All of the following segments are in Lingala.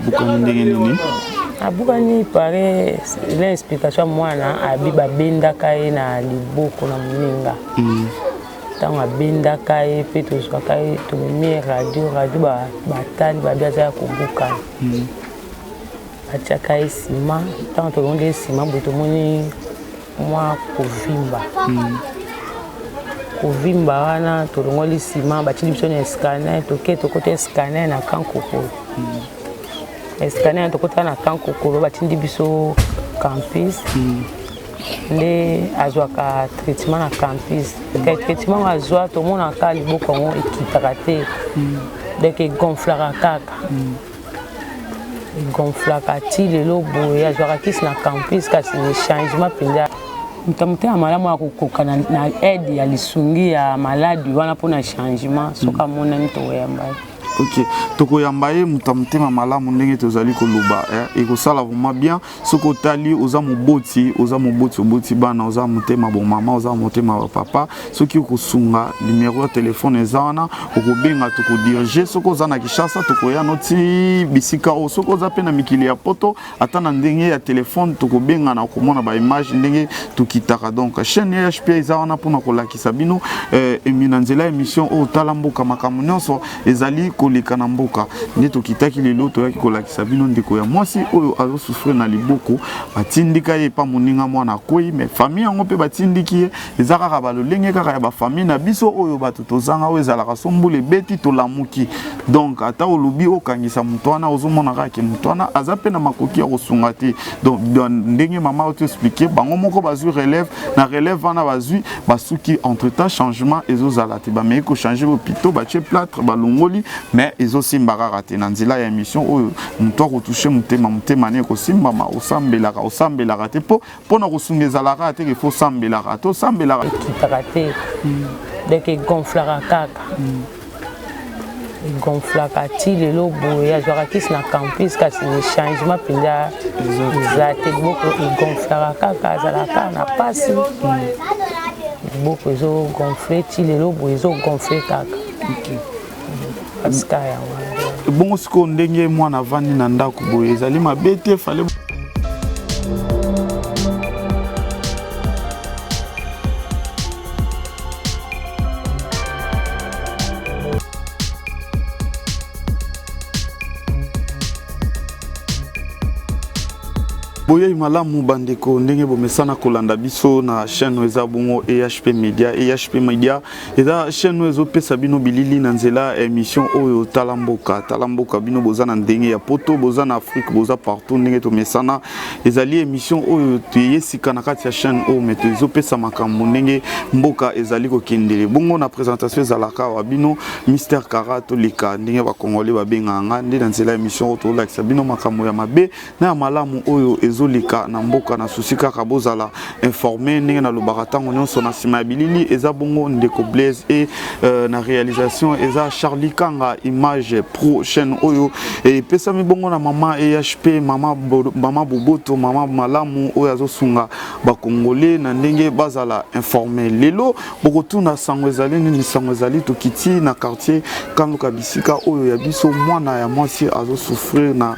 Abukani ndenge nini? Abukani pare la explication ya mwana abi babendaka ye na liboko na moninga. Ntango abendaka ye mpe tozwaka ye, tomemi ye radio, radio batali babi aza ya kobukana. Batiaka ye nsima, ntango tolongi ye nsima boye tomoni mwa kovimba. Kovimba wana tolongoli nsima, batindi biso na scanner, toke tokota scanner na camp Kokolo. Scanner tokota na camp Kokolo, batindi biso campus. Nde azwaka traitement na campus. Te traitement azwa tomonaka liboko yango ekitaka te. Donc egonflaka kaka. Egonflaka ti lelo boye azwaka kisi na campus, kasi changement mpenza. Moto motema malamu akokoka na aide ya lisungi ya maladi wana mpona changement, soki amonani tokoyamba ye. Ok, tokoyamba ye. Moto motema malamu ndenge tozali koloba, ekosala vraiment bien. Soki otali, oza moboti, oza moboti, oboti bana, oza motema bomama, oza motema bapapa, soki okosunga, numero ya telefone eza wana, okobenga, tokodirige. Soki oza na Kinshasa, tokoya noti bisika oyo. Soki oza mpe na mikili ya Poto, ata na ndenge ya telefone tokobenga na komona baimage ndenge tokitaka. Donc chaîne ya HPA eza wana mpona kolakisa bino emi na nzela ya émission oyo Tala Mboka, makambo nyonso ezali koleka na mboka. Nde tokitaki lelo, toyaki kolakisa bino ndeko ya mwasi oyo azosouffrir na liboko. Batindika ye epa moninga, mwana akwei, mais famille yango mpe batindiki ye. Eza kaka balolenge kaka ya bafamille na biso oyo bato tozanga, oyo ezalaka so mbula ebeti tolamuki. Donc ata olobi okangisa moto wana, ozomona kaka ke moto wana aza mpe na makoki ya kosunga te. Donc ndenge mama oyo expliquer, bango moko bazwi relève, na relève wana bazwi, basuki. Entre temps changement ezozala te. Bameki kochanger hôpitaux, batie plâtre, balongoli, mais ezosimba kaka te. Na nzela ya émission oyo, moto akotouche motema, motema ne ekosimbama. Osambelaka, osambelaka te, mpo mpona kosunga ezalaka te ke fo osambelaka te, osambelaka. Ekitaka te, donc egonflaka kaka, egonflaka ti lelo boye azwaka kisi na campus, kasi changement mpenza eza te. Liboko egonflaka kaka, azalaka na pasi, liboko ezogonfle ti lelo boye, ezogonfle kaka pasika yango. Bongo sikoyo ndenge mwana avandi na ndako boye, ezali mabe te? Fale boyei malamu bandeko, ndenge bomesana kolanda biso na chaîne oyo eza bongo EHP Media. EHP Media eza chaîne oyo ezopesa bino bilili na nzela ya émission oyo Tala Mboka. Tala Mboka, bino boza na ndenge ya Poto, boza na Afrique, boza partout, ndenge tomesana, ezali émission oyo toyesika na kati ya chaîne oyo, mais ezopesa makambo ndenge mboka ezali kokendele. Bongo na présentation ezalaka wa bino Mister Kara, toleka ndenge bakongole babengaka nga. Nde na nzela ya émission oyo tolakisa bino makambo ya mabe na ya malamu oyo ezoleka na mboka, na susi kaka bozala informé. Ndenge nalobaka ntango nyonso, na nsima ya bilili eza bongo ndeko Blaise e na réalisation eza Charlie Kanga Image Pro. Chaîne oyo epesami bongo na mama EHP, mama, mama Boboto, mama malamu oyo azosunga bakongole na ndenge bazala informé. Lelo bokotuna sango ezali nini? Sango ezali, tokiti na quartier Kanluka, bisika oyo ya biso mwana ya mwasi azosouffrir na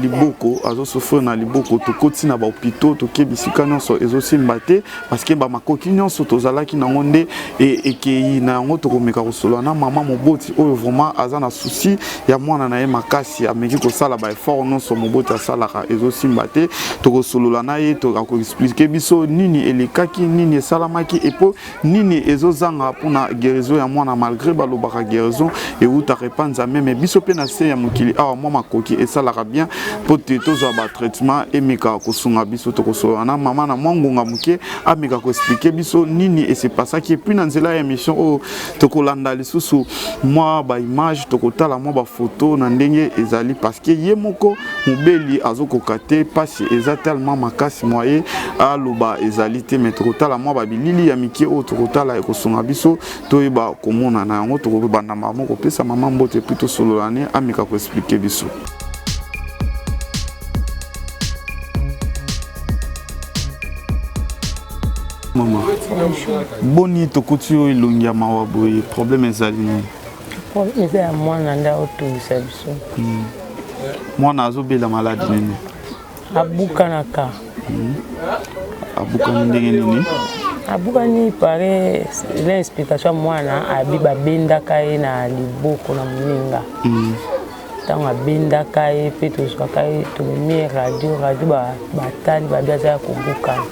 liboko, azosouffrir na liboko. Tokoti na bahôpitaux, toke bisika nyonso, ezosimba te, parce que bamakoki nyonso tozalaki nango nde ekei na yango. Tokomeka kosolola na mama moboti oyo vraiment aza na souci ya mwana na ye makasi. Ameki kosala baeffort nyonso moboti asalaka, ezosimba te. Tokosolola na ye, akoexpliquer biso nini elekaki, nini esalamaki, epo nini ezozanga mpona guérison ya mwana. Malgré balobaka guérison eutaka epa Nzambe, mais biso mpe na se ya mokili awa mwa makoki esalaka bien mpo te tozwa batraitement emeka kosunga biso. Tokosolola na mama na mwa ngonga moke, ameka koexpliquer biso nini esepasaki. Et puis na nzela ya émission oyo tokolanda lisusu mwa baimage, tokotala mwa bafoto na ndenge ezali, parce que ye moko mobeli azokoka te, mpasi eza tellement makasi, moye aloba ezali te. Mais tokotala mwa babilili ya mike oyo tokotala, ekosunga biso toyeba komona na yango. Tokobanda mama kopesa mama mbote, et puis tosolola ne, ameka koexpliquer biso. Mama, boni tokuti oyo elongi ya mawa boye? Problème ezali nini? Problème eza ya mwana nde aotungisa biso. Mwana azobela maladi nini? Abukanaka. Abukani ndenge nini? Abukani pare la explication ya mwana abi babendaka ye na liboko na moninga. Ntango abendaka ye mpe tozwaka ye, tomemi ye radio, radio batali babi aza ya kobukana.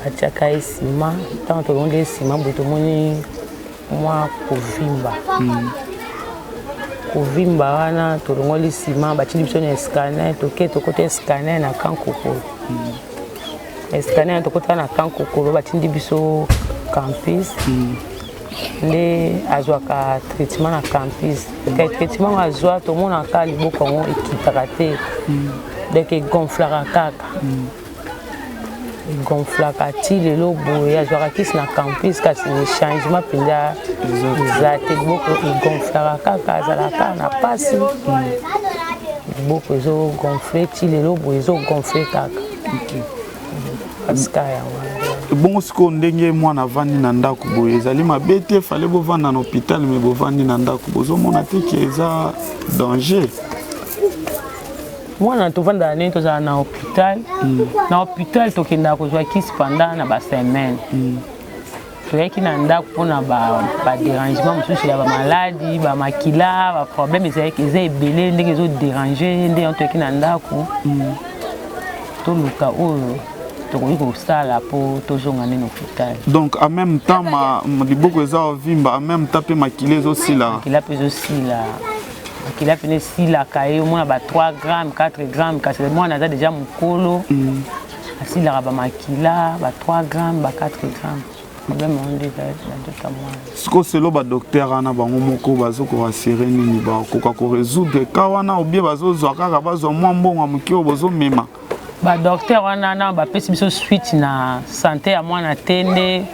Batiaka ye nsima, ntango tolongi ye nsima boye tomoni mwa kovimba. Kovimba wana tolongoli nsima, batindi biso na scanner, toke tokota scanner na camp Kokolo. Scanner tokota na camp Kokolo, batindi biso campus. Nde azwaka traitement na campus. Ka traitement azwa, tomonaka liboko yango ekitaka te. Donc egonflaka kaka. Egonflaka ti lelo boye, azwaka kisi na campus, kasi changement mpenza eza te. Liboko egonflaka kaka, azalaka na pasi, liboko ezogonfle ti lelo boye, ezogonfle kaka. Pasika yango. Bongo sikoyo ndenge mwana avandi na ndako boye, ezali mabe te? Fale bovanda na hôpital, me bovandi na ndako, bozomona te ke eza danger? Mwana tovandaka ndenge tozala na hôpital. Na hôpital tokendaka kozwa kisi pendant na basemaine. Toyaki na ndako mpona badérangement mosusu ya bamaladi, bamakila, baproblème eza ebele ndenge ezoderange. Nde yango toyaki na ndako, toluka oyo tokoki kosala mpo tozonga nde na hôpital. Donc en même temps liboko eza ovimba, en même temps mpe makila ezosila. Makila mpe ezosila, makila pene esilaka ye, omona ba 3 gramme, 4 gramme, kasi mwana aza déjà mokolo, asilaka bamakila ba 3 gramme, ba 4 gramme. Problème yango nde eza na nzoto ya mwana. Sikoyo selo badocteur wana bango moko bazokorassurer nini? Bakoka korésoudre ka wana ou bien bazozwa kaka bazwa mwa mbongo ya moke oyo bozomema? Badocteur wana na bapesi biso suite na santé ya mwana te, nde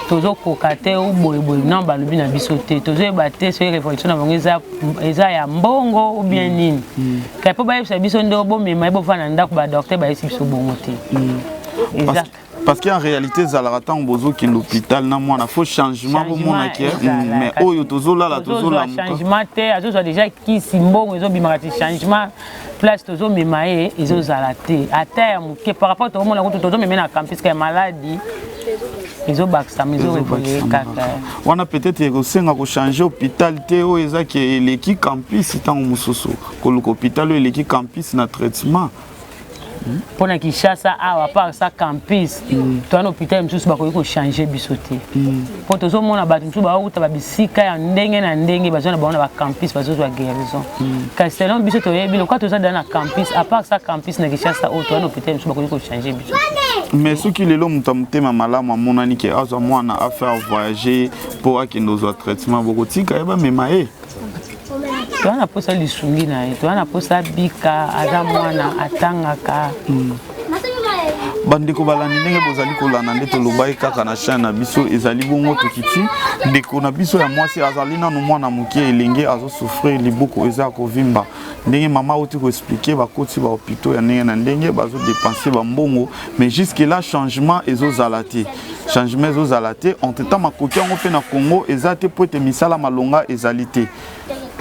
tozokoka te o boyeboye. Non, balobi na biso te, tozoyeba te soki révolution na bango eza ya mbongo ou bien nini. Kai mpo bayebisa biso nde bomema ye bovanda na ndako, badocteur bayebisi biso bongo te. Eza Parce qu'en réalité ezalaka ntango bozokende hôpital na mwana, faut changement bomonaki, mais oyo tozolala, tozolamuka. Changement te, azozwa déjà kisi, mbongo ezobimaka ti changement place tozomema ye ezozala te, ata ya moke par rapport tokomona kutu tozomema na campus ya maladi ezobakisama, ezoévolue kaka. Wana peut-être ekosenga kochange hôpital te oyo ezaki eleki campus. Ntango mosusu koluka hôpital oyo eleki campus na traitement. Mpo na Kinshasa awa, part ça campus, toza na hôpital mosusu bakoki kochange biso te, mpo tozomona bato mosusu bauta babisika ya ndenge na ndenge, bazwa na bango na bacampus, bazozwa guérison. Kasi selon biso toyebi lokola toza da na campus, à part ça campus na Kinshasa oyo, toza na hôpital mosusu bakoki kochange biso. Mais soki lelo moto ya motema malamu amonani ke azwa mwana afaire voyager mpo akende ozwa traitement, bokotika ye bamema ye? Toza na mposa lisungi na ye, toza na mposa bika, aza mwana atangaka. Bandeko balandi, ndenge bozali kolanda nde tolobaki kaka na chaîne na biso, ezali bongo tokiti ndeko na biso ya mwasi, azali nanu mwana moke, elenge, azosouffrir, liboko eza ya kovimba. Ndenge mama auti koexpliquer, bakoti bahôpitaux ya ndenge na ndenge, bazodépenser bambongo, mais jusque là changement ezozala te, changement ezozala te. Entre temps makoki yango mpe na Congo eza te po ete misala malonga ezali te.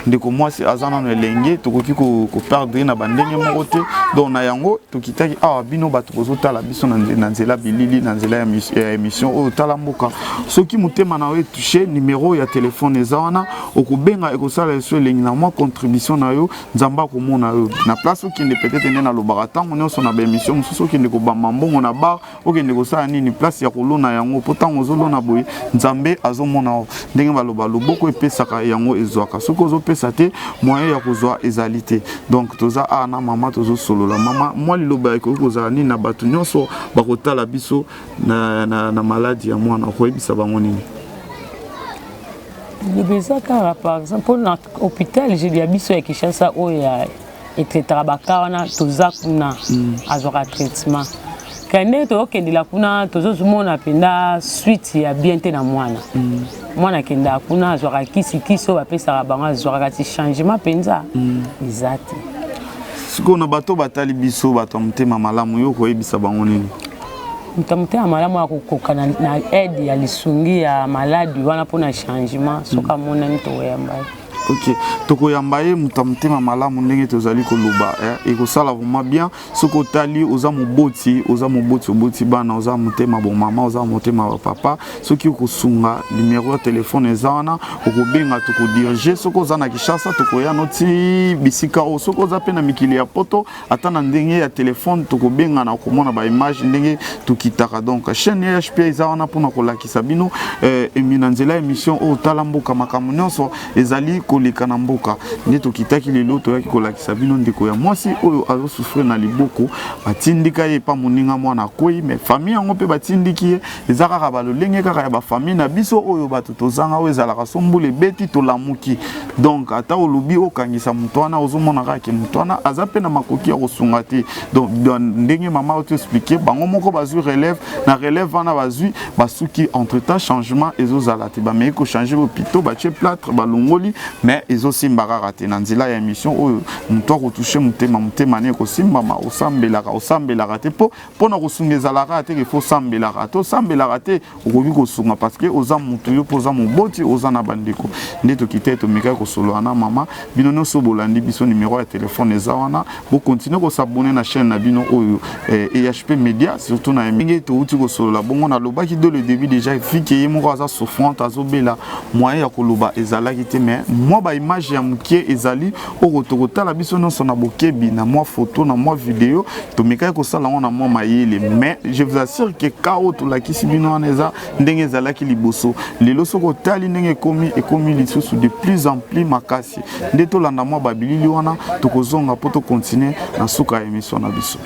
Ndeko mwasi aza nano elenge, tokoki koperdre na bandenge moko te. Donc na yango tokitaki awa. Bino bato bozotala biso na nzela bilili, na nzela ya émission oyo Tala Mboka, soki motema na yo etouche, numéro ya telefone eza wana, okobenga, ekosala eso elengi na mwa contribution na yo. Nzambe akomona yo na place okende. Peut-être nde nalobaka ntango nyonso na baémission mosusu, okende kobamba mbongo na bar, okende kosala nini, place ya kolona yango, mpo ntango ozolona boye, Nzambe azomona yo. Ndenge baloba, loboko epesaka yango ezwaka. Soki ozopesa te, moyen ya kozwa ezali te. Donc toza awa na mama, tozosolola. Mama, mwa liloba ekoki kozala nini na bato nyonso bakotala biso na maladi ya mwana? Okoyebisa bango nini? Liloba eza kaka, par exemple mpo na hôpital ya biso ya Kinshasa oyo ya etraitaka baka wana, toza kuna, azwaka traitement. Ka ndenge tozokendela kuna, tozomona mpenza suite ya bien te na mwana. Mwana akendaka kuna, azwaka kisi, kisi oyo bapesaka bango azwaka, kasi changement mpenza eza te. Sikoyo na bato batali biso, bato ya motema malamu, yo koyebisa bango nini? Moto ya motema malamu akokoka na aide ya lisungi ya maladi wana mpona changement, soki amonani, tokoyamba ye. Ok, tokoyamba ye moto ya motema malamu ndenge tozali koloba eh, ekosala vraiment bien soki otali oza moboti, oza moboti, oboti bana, oza motema bomama, oza motema bapapa, soki okosunga numero ya telefone eza wana, okobenga tokodirige. Soki oza na Kinshasa tokoya noti bisika oyo, soki oza mpe na mikili ya poto ata na ndenge ya telefone tokobenga na komona ba image ndenge tokitaka. Donc chaîne ya HPA eza wana mpona kolakisa bino eh, emi na nzela émission oyo tala mboka, makambo nyonso ezali koleka na mboka. Nde tokitaki lelo toyaki kolakisa bino ndeko ya mwasi oyo azosouffrir na liboko, batindika ye epa moninga mwana akwei, mais famille yango mpe batindiki ye. Eza kaka balolenge kaka ya bafamille na biso oyo bato tozanga, oyo ezalaka so mbula ebeti tolamuki. Donc ata olobi okangisa moto wana, ozomona kaka ke moto wana aza mpe na makoki ya kosunga te. Donc ndenge mama oyo expliquer, bango moko bazwi relève, na relève wana bazwi basuki, entre temps changement ezozala te. Bameki kochanger hôpitaux, batie plâtre, balongoli, mais ezosimba kaka te. Na nzela ya émission oyo, moto akotoucher motema, motema ne ekosimbama. Osambelaka, osambelaka te, mpo mpona kosunga ezalaka te ke fo osambelaka te. Osambelaka te, okoki kosunga parce que oza motu, yo mpo oza moboti, oza na bandeko. Nde tokite tomekaki kosolola na mama. Bino nyonso bolandi biso, numero ya telefone eza wana, bokontinue kos'abonner na chaîne na bino oyo eh, EHP Media. Surtout na ndenge touti kosolola bongo, nalobaki dès le début déjà fike ye moko aza souffrante, azobela, moyen ya koloba ezalaki te, mais mwa baimage ya moke ezali oyo tokotala biso nyonso na bokebi, na mwa photo, na mwa video. Tomekaki kosala yango na mwa mayele, mais je vous assure ke ka oyo tolakisi bino wana eza ndenge ezalaki liboso. Lelo soki otali ndenge ekomi, ekomi lisusu de plus en plus makasi. Nde tolanda mwa babilili wana, tokozonga mpo tokontinue na suka ya émission na biso.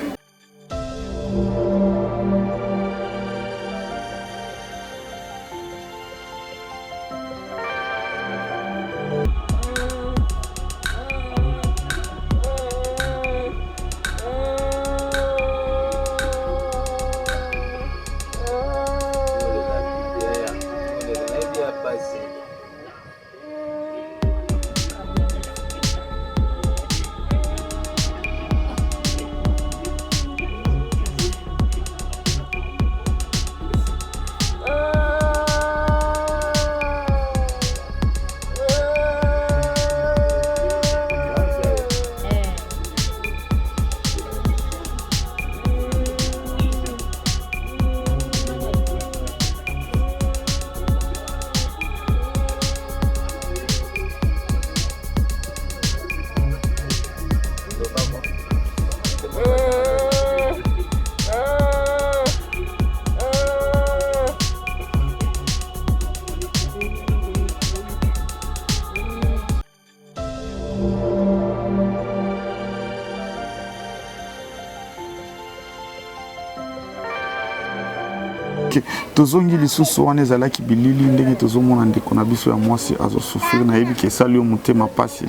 Tozongi lisusu. Wana ezalaki bilili ndenge tozomona ndeko na biso ya mwasi azosouffrir. Nayebi ke esali yo motema mpasi.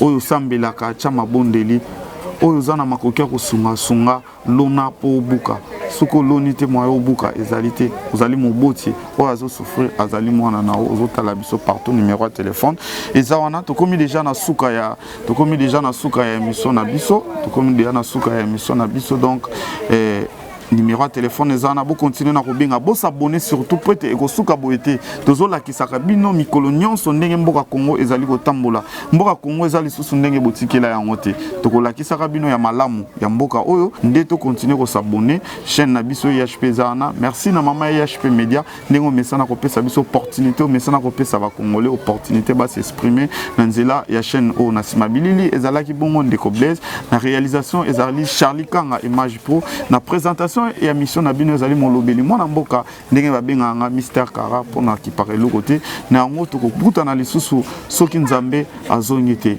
Oyo osambelaka, atya mabondeli. Oyo oza na makoki ya kosungasunga, lona mpo obuka. Soki oloni te, moyen obuka ezali te. Ozali moboti, oyo azosouffrir azali mwana na yo. Ozotala biso partout, numéro ya telefone eza wana. Tokomi déjà na suka ya émission na biso, tokomi déjà na suka ya émission na biso. Donc eh, numéro ya telefone eza wana, bokontinue na kobenga, bos'abonner surtout po ete ekosuka boye te. Tozolakisaka bino mikolo nyonso ndenge mboka Kongo ezali kotambola. Mboka Kongo eza lisusu ndenge botikela yango te. Tokolakisaka bino ya malamu ya mboka oyo. Nde tokontinue kos'abonner chaîne na biso IHP eza wana. Merci na mama IHP Media, ndenge omesana kopesa biso opportunité, omesana kopesa bacongolais opportunité bas'exprimer na nzela ya chaîne oyo. Na nsima bilili ezalaki bongo ndeko Blaise, na réalisation ezali Charlie Kanga Image Pro, na présentation ya mission na bino ezali molobeli mwana mboka, ndenge babengaka nga Mister Kara, mpona kipaka eloko te na yango. Tokokutana lisusu soki Nzambe azongi te.